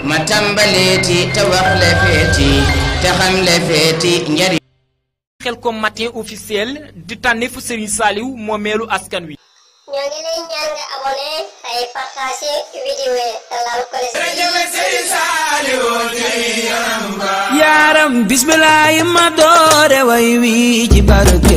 ma tàmbaleeti te wax le feeti te xam le feeti njariñ Khelcom matin officiel di tànneefu Serigne Saliou moomeelu askan wi. ñoo ngi lay ñaan nga abonné ay partagé vidéo yi te laal ko yaram bismillah ma doore way wi ci barke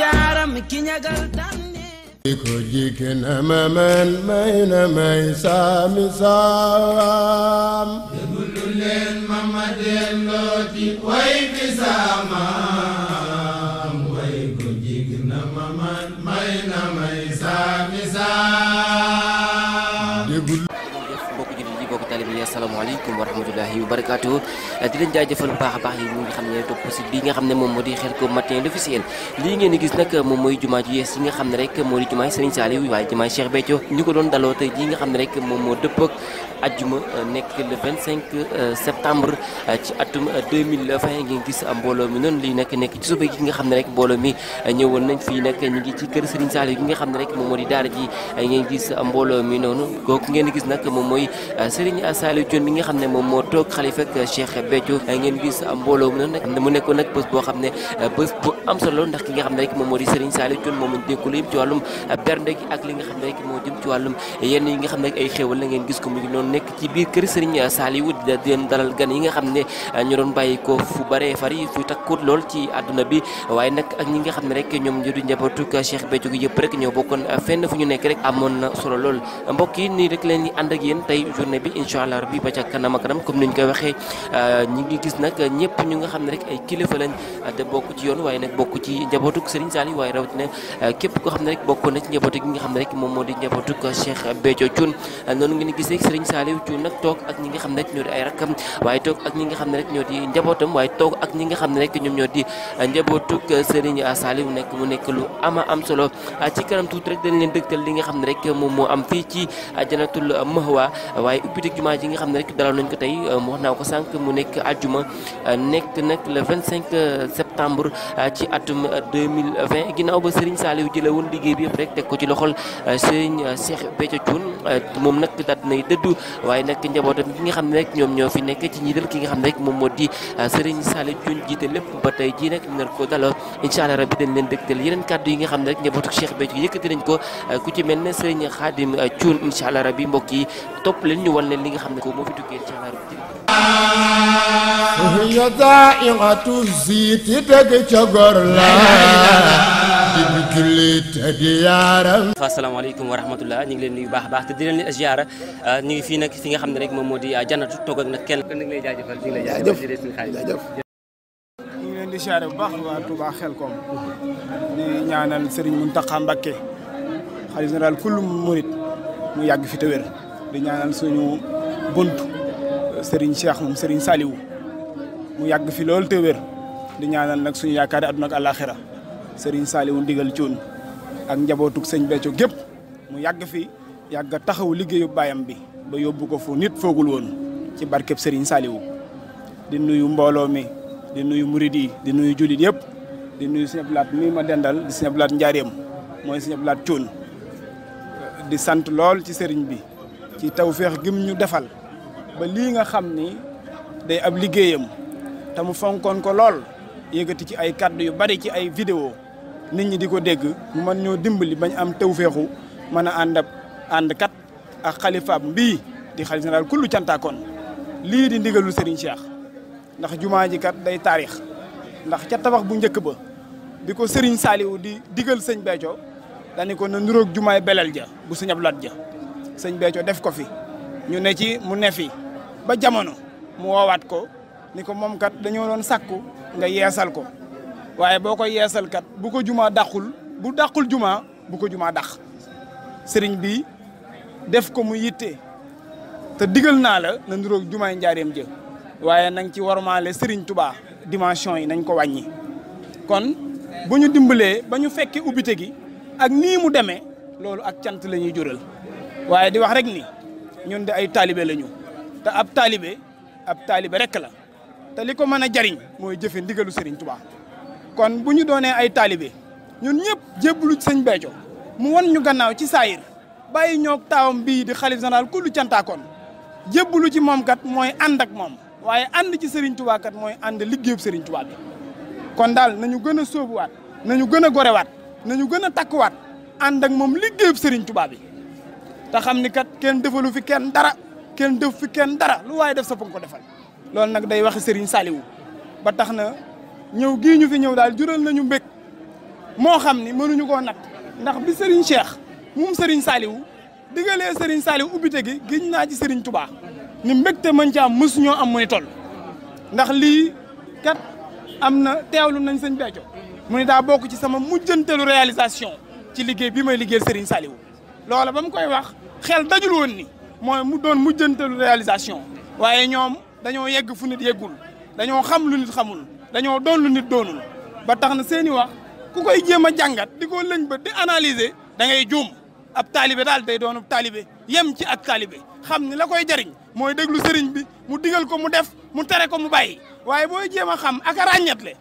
yaram ki ñagal tànne ko jigéena ma man may na may saami saam déglu leen mama delloo ci way fi saamaam way ko jigéena ma man may na may saami saam mbokk jullit yi mbokk taalibe yi asalaamaaleykum wa rahmatullahi wa barakaatu di leen jaajëfal bu baax a baax yi ñi nga xam ne topp si bi nga xam ne moom moo di Khelcom matin officiel lii ngeen di gis nag moom mooy jumaa ju yees yi nga xam ne rek moo di jumaay Serigne Saliou waaye jumaay Cheikh Béthio ñu ko doon daloo tey jii nga xam ne rek moom moo dëpp ak ajjuma nekk le 25 septembre ci atum 2020 ngeen gis mbooloo mi noonu lii nag nekk ci suba gi nga xam ne rek mbooloo mi ñëwoon nañ fii nag ñu ngi ci kër Serigne Saliou gi nga xam ne rek moom moo di daara ji ngeen gis mbooloo mi noonu kooku ngeen gis nag moom mooy Serigne Saliou Thioune mi nga xam ne moom moo toog xalifa ak Cheikh Béthio ngeen gis mbooloo mi noonu nag mu nekkoon nag bés boo xam ne bés bu am solo ndax ki nga xam ne rek moom moo di Serigne Saliou Thioune moom lañ dénku lu yëpp ci wàllum bernde gi ak li nga xam ne rek moo jëm ci wàllum yenn yi nga xam ne rek ay xéewal la ngeen gis ko mu ngi noonu nekk ci biir kër Serigne Saliou di leen dalal gan yi nga xam ne ñu doon bàyyi ko fu bare fari fu takkut lool ci àdduna bi waaye nag ak ñi nga xam ne rek ñoom ñu di njabootu Cheikh Béthio gi yëpp rek ñoo bokkoon fenn fu ñu nekk rek amoon na solo lool mbokk yi nii rek leen di ànd ak yéen tey journée bi incha allah rabbi ba ca kanam ak kanam comme ni ñu koy waxee ñi ngi gis nag ñëpp ñu nga xam ne rek ay kilifa lañ te bokk ci yoon waaye nag bokk ci njabootu Serigne Saliou waaye rawatina képp koo xam ne rek bokkoon na ci njabootu gi nga xam ne rek moom moo di njabootu Cheikh Béthio Thioune noonu ngeen gisee Serigne Saliou Thioune nag toog ak ñi nga xam ne rek ñoo di ay rakkam waaye toog ak ñi nga xam ne rek ñoo di njabootam waaye toog ak ñi nga xam ne rek ñoom ñoo di njabootuk Serigne Saliou nekk mu nekk lu ama am solo ci kanam tuuti rek dañ leen dëgtal li nga xam ne rek moom moo am fii ci Jannatul Mahwa waaye ubbitik jumaa ji nga xam ne rek dalal nañ ko tey wax naa ko sànq mu nekk aljuma nekk nag le 25 septembre ci atum 2020 ginnaaw ba Serigne Saliou jëlee woon liggéey bi yëpp rek teg ko ci loxol Serigne Cheikh Béthio Thioune moom nag daat nay dëddu waaye nag njabootam ki nga xam ne rek ñoom ñoo fi nekk ci ñi dal ki nga xam ne rek moom moo di Serigne Saliou Thioune jiite lépp ba tey jii nag nar ko daloo incha allah rabbi dañ leen dëgtal yeneen kàddu yi nga xam ne rek njabootu Cheikh Béthio yëkkati nañ ko ku ci mel ne Serigne Khadim Thioune incha allah rabbi mbokk yi topp leen ñu wan leen li nga xam ne ko moo fi tukkee incha allah rabbi hiya da'iqatu ziti teg ca gor la di jullit di yaram asalaamaaleykum wa rahmatullah ñu ngi leen nuyu baax a baax te di leen ziara ñu ngi fii nag fi nga xam ne rek moom moo di jannatu toog ak nag kenn ñu ngi lay jaajëfal ñu ngi lay jaajëfal ñu ngi leen di ziare bu baax waa Touba Khelcom di ñaanal Serigne Mountakha Mbacké xalifa général kullu murit mu yàgg fi te wér di ñaanal suñu bunt Serigne Cheikh moom Serigne Saliou mu yàgg fi lool te wér di ñaanal nag suñu yaakaari àdduna ak àllaaxira Serigne Saliou ndigal Thioune ak njabootug sëñ Béthio gépp mu yàgg fi yàgg taxaw liggéeyu baayam bi ba yóbbu ko fu nit foogul woon ci barkeb Serigne Saliou di nuyu mbooloo mi di nuyu murid yi di nuyu jullit yëpp di nuyu Sëñ Abdou Lahad mi ma dendal di Sëñ Abdou Lahad Njaareem mooy Sëñ Abdou Lahad Thioune di sant lool ci sëriñ bi ci tawféex gim ñu defal ba lii nga xam ni day ab liggéeyam te mu fonkoon ko lool yëkkati ci ay kàddu yu bari ci ay vidéo nit ñi di ko dégg mu mën ñoo dimbali bañ am tawféexu mën a ànd kat ak xalifaam bii di xalif général kullu cantaakoon lii di ndigalu Serigne Cheikh ndax jumaa ji kat day taarix ndax ca tabax bu njëkk ba bi ko Serigne Saliou di digal sëñ Béthio dañu ko na nuroog jumaay belel ja bu Sëñ Abdou Lahad ja sëñ Béthio def ko fi ñu ne ci mu ne fi ba jamono mu woowaat ko ni ko moom kat dañoo doon sàkku nga yeesal ko waaye boo ko yeesal kat bu ko jumaa dàqul bu dàqul jumaa bu ko jumaa dàq sëriñ bi def ko mu yitte te digal naa la na nuroog jumaay njaareem ja waaye nañ ci warmaale Serigne Touba dimension yi nañ ko wàññi kon bu ñu dimbalee ba ñu fekkee ubbite gi ak nii mu demee loolu ak cant la ñuy jural waaye di wax rek ni ñun de ay taalibe lañu te ab taalibe rek la te li ko mën a jariñ mooy jëfe ndigalu Serigne Touba kon bu ñu doonee ay taalibe ñun ñëpp jébbalu sëñ Béthio mu won ñu gannaaw ci saayir bàyyi ñoog taawam bii di xalif général kullu cantaakoon jébbalu ci moom kat mooy ànd ak moom waaye ànd ci Serigne Touba kat mooy ànd liggéeyub Serigne Touba bi kon daal nañu gën a sóobuwaat nañu gën a gorewaat nañu gën a takkuwaat ànd ak moom liggéeyub Serigne Touba bi te xam ni kat kenn defalu fi kenn dara kenn def fi kenn dara lu waaye def sa ko defal loolu nag day waxi Serigne Saliou ba tax na ñëw gii ñu fi ñëw daal jural nañu mbég moo xam ni mënuñu koo nag ndax bi Serigne Cheikh moom Serigne Saliou digalee Serigne Saliou ubbite gi giñ naa ci Serigne Touba ni mbégte mën ci am mësuñoo am muy toll ndax lii kat am na teewlu nañ sëñ Béthio mu ni daa bokk ci sama mujjantelu réalisation ci liggéey bi may liggéeyal Serigne Saliou loola ba mu koy wax xel dajul woon ni mooy mu doon mujjantelu réalisation waaye ñoom dañoo yegg fu nit yeggul dañoo xam lu nit xamul dañoo doon lu nit doonul ba tax na seeni wax ku koy jéem a jàngat di ko lëñ ba di analyser da ngay juum ab taalibe daal day doon ab taalibe yem ci ak taalibe xam ni la koy jariñ mooy déglu sëriñ bi mu digal ko mu def mu tere ko mu bàyyi waaye booy jéem a xam ak a ràññetle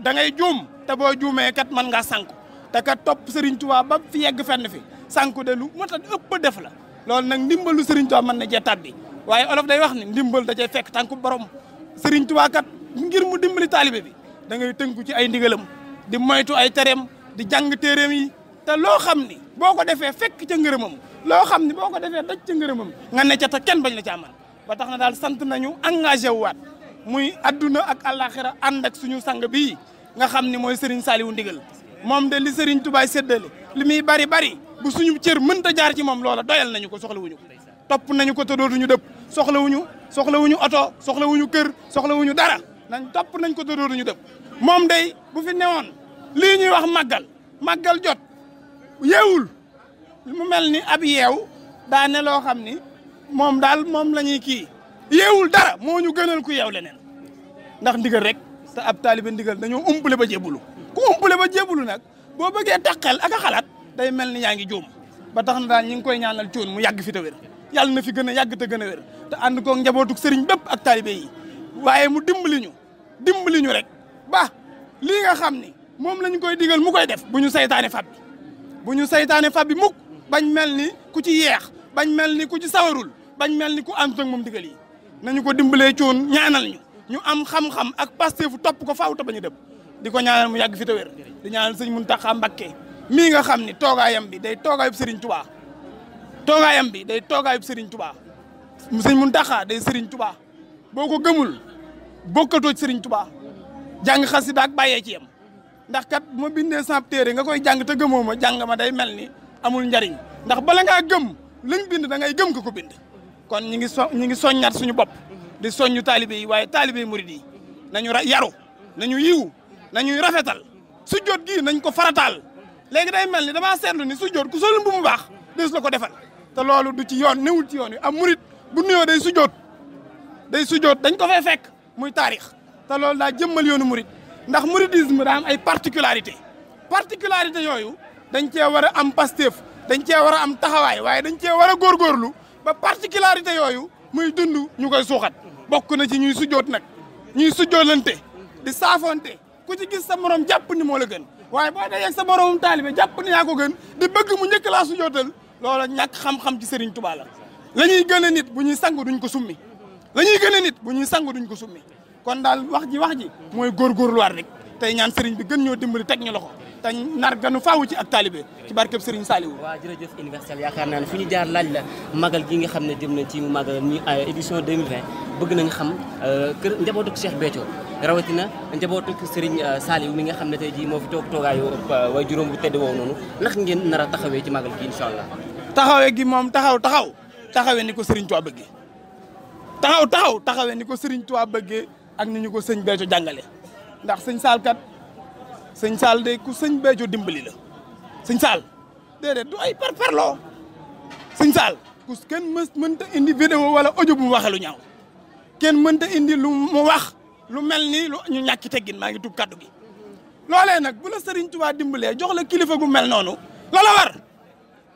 da ngay juum te boo juumee kat mën ngaa sànku te kat topp Serigne Touba ba fi yegg fenn fi sànku de lu mat a ëpp def la loolu nag ndimbalu Serigne Touba mën na cee tàbbi waaye olof day wax ni ndimbal da cay fekk tànku borom Serigne Touba kat ngir mu dimbali taalibe bi da ngay tënku ci ay ndigalam di moytu ay tereem di jàng téereem yi te loo xam ni boo ko defee fekk ca ngërëmam loo xam ni boo ko defee daj ca ngërëmam nga ne ca te kenn bañ la ca amal ba tax na daal sant nañu engagé wu waat muy adduna ak àllaaxira ànd ak suñu sang bii nga xam ni mooy Serigne Saliou Ndigal moom de li Serigne Touba séddale li muy bari bari bu suñu cër mënta jaar ci moom loola doyal nañu ko soxlawuñu ko topp nañu ko te dootuñu dëpp soxlawuñu oto soxlawuñu kër soxlawuñu dara topp nañ ko te dootuñu dëpp moom day bu fi newoon lii ñuy wax màggal jot yeewul mu mel ni ab yeew daa ne loo xam ni moom daal moom la ñuy kii yeewul dara moo ñu gënal ku yeew leneen ndax ndigal rek te ab taalibe ndigal dañoo umpale ba jébulu ku umpale ba jébulu nag boo bëggee taxel ak a xalaat day mel ni yaa ngi juum ba tax na daal ñi ngi koy ñaanal coon mu yàgg fi te wér yàlla na fi gën a yàgg te gën a wér te ànd koog njabootuk sëriñ bépp ak taalibe yi waaye mu dimbali ñu rek ba lii nga xam ni moom lañu koy digal mu koy def bu ñu saytaane fab bi mukk bañ mel ni ku ci yeex bañ mel ni ku ci sawarul bañ mel ni ku ànd ak moom digal yi nañu ko dimbalee coon ñaanal ñu am xam-xam ak pasteefu topp ko faaw te bañu dëpp di ko ñaanal mu yàgg fi te wér di ñaanal sëñ Mountakha Mbacké mii nga xam ni toogaayam bi day toogaayub Serigne Touba sëñ Mountakha day Serigne Touba boo ko gëmul bokkatoo ci Serigne Touba jàng xasida ak bàyyee ci yem ndax kat bu ma bindee samp téere nga koy jàng te gëmoo ma jàng ma day mel ni amul njariñ ndax bala ngaa gëm lañ bind da ngay gëm ko bind kon ñi ngi soññaat suñu bopp di soññu taalibe yi waaye taalibe yi murid yi nañu yaru nañu yiw nañuy rafetal sujjoot gii nañ ko farataal léegi day mel ni damaa seetlu ni sujjoot ku solul bu mu baax des la ko defal te loolu du ci yoon newul ci yoon wi am murid bu nuyoo day sujjoot dañ ko fay fekk muy taarix te loolu daa jëmmal yoonu murid ndax mouridisme daa am ay particularité yooyu dañ cee war a am Pastef dañ cee war a am taxawaay waaye dañ cee war a góorgóorlu ba particularité yooyu muy dund ñu koy suuxat bokk na ci ñuy sujjoot nag ñuy sujjoolante di saafonte ku ci gis sa morom jàpp ni moo la gën waaye boo dee yegg sa moromum taalibe jàpp ni yaa ko gën di bëgg mu njëkk laa sujjootal loola ñàkk xam-xam ci Serigne Touba la ñuy gën a nit bu ñuy sang duñ ko summi kon daal wax ji mooy góorgóorluwaat rek tey ñaan Serigne bi gën ñoo dimbali teg ñu loxo te nar ganu faawu ci ak taalibe ci barkeb Serigne Saliou. waaw jërëjëf universel yaakaar naa ne fu ñu jaar laaj la magal gi nga xam ne jëm nañ ci magal mi édition 2020 bëgg nañ xam kër njabootuk Cheikh Béthio rawatina njabootuk Serigne Saliou mi nga xam ne tey jii moo fi toogaayu way juróom bu tedd woowu noonu ndax ngeen nar a taxawee ci magal gi incha allah. taxawee gi moom taxawee ni ko Serigne Touba bëggee taxawee ni ko Serigne Touba bëggee ak ni ñu ko sëñ Béthio jàngale ndax sëñ Saal de ku sëñ Béthio dimbali la sëñ Saal déedéet du ay parparloo sëñ Saal ku kenn mënta indi vidéo wala audio bu mu waxee lu ñaaw kenn mënta indi lu mu wax lu mel ni lu ñu ñàkki teggin maa ngi tub kaddu gi loolee nag bu la Serigne Touba dimbalee jox la kilifa gu mel noonu loola war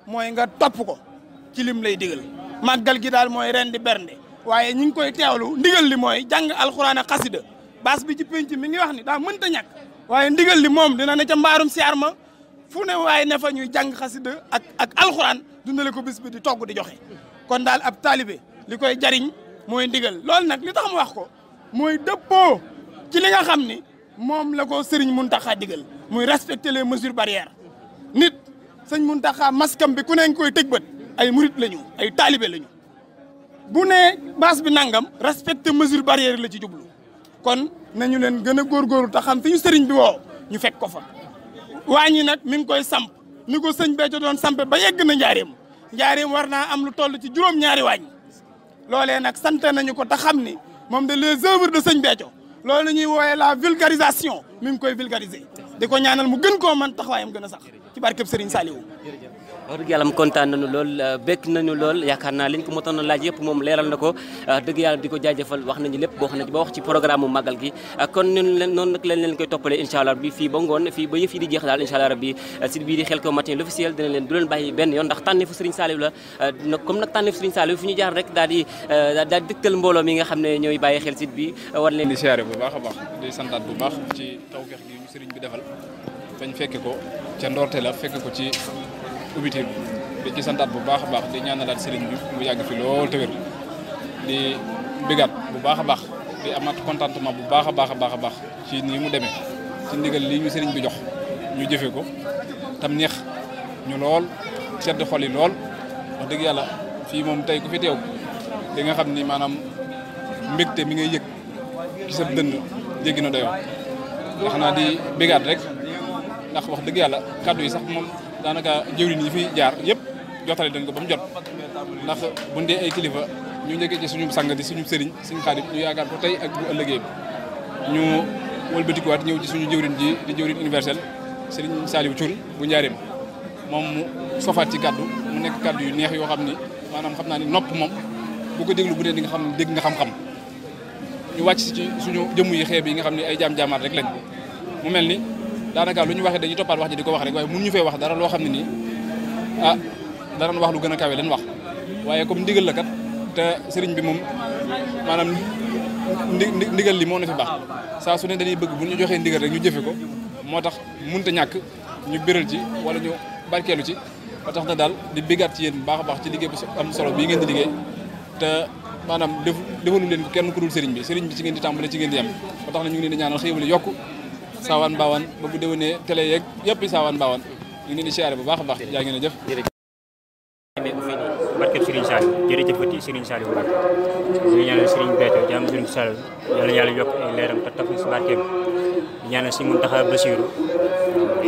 mooy nga topp ko ci lim lay digal màggal gi daal mooy ren di bernde waaye ñi ngi koy teewlu ndigal li mooy jàng alxuraan ak xasida baas bi ci penc mi ngi wax ni daa mënta ñàkk waaye ndigal li moom dina ne ca mbaarum siyaar ma fu ne waaye ne fa ñuy jàng xasida ak alxuraan dundale ko bis bi di togg di joxe kon daal ab taalibe li koy jariñ mooy ndigal loolu nag li tax mu wax ko mooy dëppoo ci li nga xam ni moom la ko sëriñ Muntaxa digal muy respecter les mesures barrières nit sëñ Muntaxa maskam bi ku ne koy tëj bët ay murit lañu ay taalibe lañu bu ne baas bi nangam respecter mesure barrière la ci jublu kon nañu leen gën a góorgóorlu te xam fi ñu sëriñ bi woo ñu fekk ko fa waañi nag mi ngi koy samp ni ko sëñ Béthio doon sampe ba yegg na njaareem war naa am lu toll ci juróom-ñaari waañ loolee nag sant nañu ko te xam ni moom de les œuvres de sëñ Béthio loolu la ñuy wooyee la vulgarisation mi ngi koy vulgariser di ko ñaanal mu gën koo man taxawaayam gën a sax ci barkeb Serigne Saliou. wax dëgg yàlla mu kontaan nañu lool bekk nañu lool yaakaar naa liñ ko motoon a laaj yëpp moom leeral na ko dëgg yàlla di ko jaajëfal wax nañu lépp boo xam ne ba wax ci programme mu màggal gi kon noonu nag lañ leen koy toppalee incha allah bi fii ba ngoon fii ba yëf yi di jeex daal incha allah rabbi site bii di Khelcom matin l'officiel dina leen du leen bàyyi benn yoon ndax tànneefu Serigne Saliou la comme nag tànneefu Serigne Saliou fi ñu jaar rek daal di dëkkal mbooloo mi nga xam ne ñooy bàyyi xel site bi war leen di siyaare bu baax a baax di santaat bu baax ci tawfeex gi ñu Serigne bi defal bañ fekke ko ca ndoorte la fekke ko ci ubbite bi di ci santaat bu baax a baax di ñaanalaat Serigne bi mu yàgg fi lool te wér di bigaat bu baax a baax di amaat contentement bu baax a baax a baax a baax ci nii mu demee ci ndigal lii ñu Serigne bi jox ñu jëfe ko tam neex ñu lool sedd xol yi lool wax dëgg yàlla fii moom tey ku fi teew di nga xam ni maanaam mbégte mi ngay yëg ci sa dënd jéggi na doyoo wax naa di bigaat rek ndax wax dëgg yàlla kàddu yi sax moom daanaka jëwriñ yi fi jaar yëpp jotale dañ ko ba mu jot ndax buñ dee ay kilifa ñu njëkkee ci suñu sang di suñu sëriñ suñu xaadim ñu yaakaar ko tey ak bu ëllëgee ñu wëlbatikuwaat ñëw ci suñu jëwriñ ji di jëwriñ universel Serigne Saliou Thioune bu njaareem moom mu sofaat ci kàddu mu nekk kàddu yu neex yoo xam ni maanaam xam naa ni nopp moom bu ko déglu bu dee di nga xam dégg nga xam-xam ñu wàcc ci suñu jëmm yi xeeb yi nga xam ne ay jaam-jaamaat rek lañ mu mel ni daanaka lu ñu waxee dañuy toppaat wax ji di ko wax rek waaye mun ñu fee wax dara loo xam ne nii ah danañ wax lu gën a kawe leen wax waaye comme ndigal la kat te sëriñ bi moom maanaam ndigal li moo na fi baax saa su ne dañuy bëgg bu ñu joxee ndigal rek ñu jëfe ko moo tax mënut a ñàkk ñu béral ci wala ñu barkeelu ci ba tax na daal di béggaat ci yéen baax a baax ci liggéey bu am solo bii ngeen di liggéey te maanaam defalu leen ko kenn ku dul sëriñ bi ci ngeen di tàmbale ci ngeen di yem ba tax na ñu ngi leen di ñaanal xéewal yokku saawaan baawaan ba bu déwénee télé yeeg yëpp saawaan baawaan ñu ngi leen di siyaare bu baax a baax jaa ngeen a jëf barke Serigne Saliou jërëjëfati Serigne Saliou bu baax ñu ñaanal Serigne Béthio jàmm Serigne Saliou yàlla yokk ay leeram te taf si barkeem di ñaanal si Mountakha Bassirou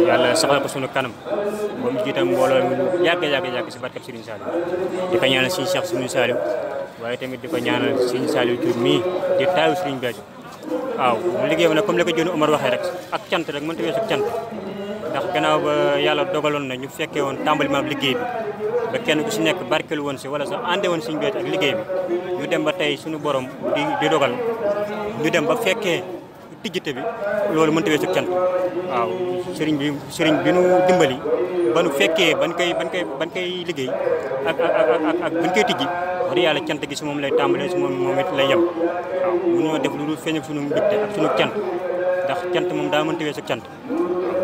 yàlla saxal ko sunu kanam ba mu jiitam mbooloo mi yàgg si barke Serigne Saliou di ko ñaanal Serigne Cheikh Serigne Saliou waaye tamit di ko ñaanal Serigne Saliou Thioune mii di taawu Serigne Béthio waaw liggéey nag comme li ko Joni Omar waxee rek ak cant rek mënta weesu cant ndax gannaaw ba yàlla dogaloon na ñu fekkee woon tàmbali liggéey bi ba kenn ku si nekk barkelu woon si wala sax ànde woon Serigne Béthio ak liggéey bi ñu dem ba tey suñu borom di dogal ñu dem ba fekkee tijjite bi loolu mënta weesu cant waaw sëriñ bi nu dimbali ba nu fekkee ban koy liggéey ak ban koy tijji wax dëgg yàlla cant gi si moom lay tàmbalee si moom it lay yem waaw mënuñoo def lu dul feeñ ak suñu mbégte ak suñu cant ndax cant moom daa mënta weesu cant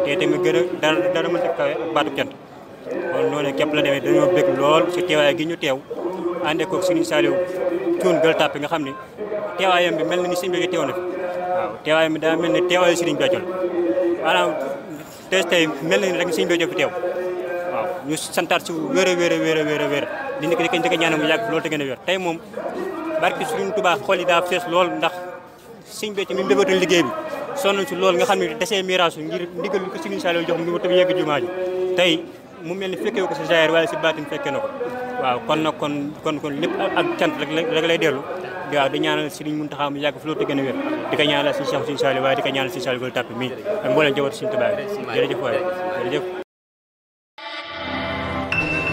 te tamit gën a dara mënta kawe ak baatu cant kon noonu képp la demee dañoo bég lool si teewaay gi ñu teew àndee ko Serigne Saliou Thioune Gueule Tapée nga xam ne teewaayam bi mel na ni Serigne Béthio teew na fi waaw teewaayam bi daa mel ne teewaayu Serigne Béthio la maanaam tey mel na ni rek Serigne Béthio fi teew waaw ñu santaat si wér di ko ñaanal mu yàgg loolu te gën a wér tey moom barki Serigne Touba xol yi daa fees lool ndax Serigne Béthio mi mbébatoon liggéey bi sonn si lool nga xam ne desee mirage ngir ndigal ko Serigne Saliou jox mu tam yegg jumaa ji tey mu mel ni fekkee ko si jaayir wala si baatin fekkee na ko waaw kon nag kon lépp ak cant rek lay dellu waaw di ñaanal Serigne Mountakha mu yàgg fi loolu te gën a wér di ko ñaanal si Cheikh Serigne Saliou waaye di ko ñaanal si Saliou Gueule Tapée mii ak mboolem jawat Serigne Touba jërëjëf waay jërëjëf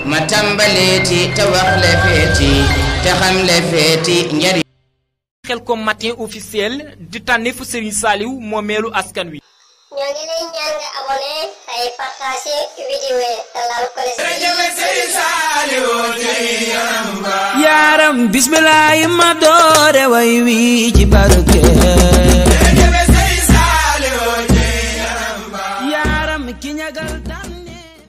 ma tàmbaleeti te wax le feeti te xam le feeti njariñ Khelcom matin officiel di tànneefu Serigne Saliou moomeelu askan wi ñoo ngi lay ñaan nga abonné ay partage vidéo yi te laal ko yaram bismillah ma doore way wi ci barke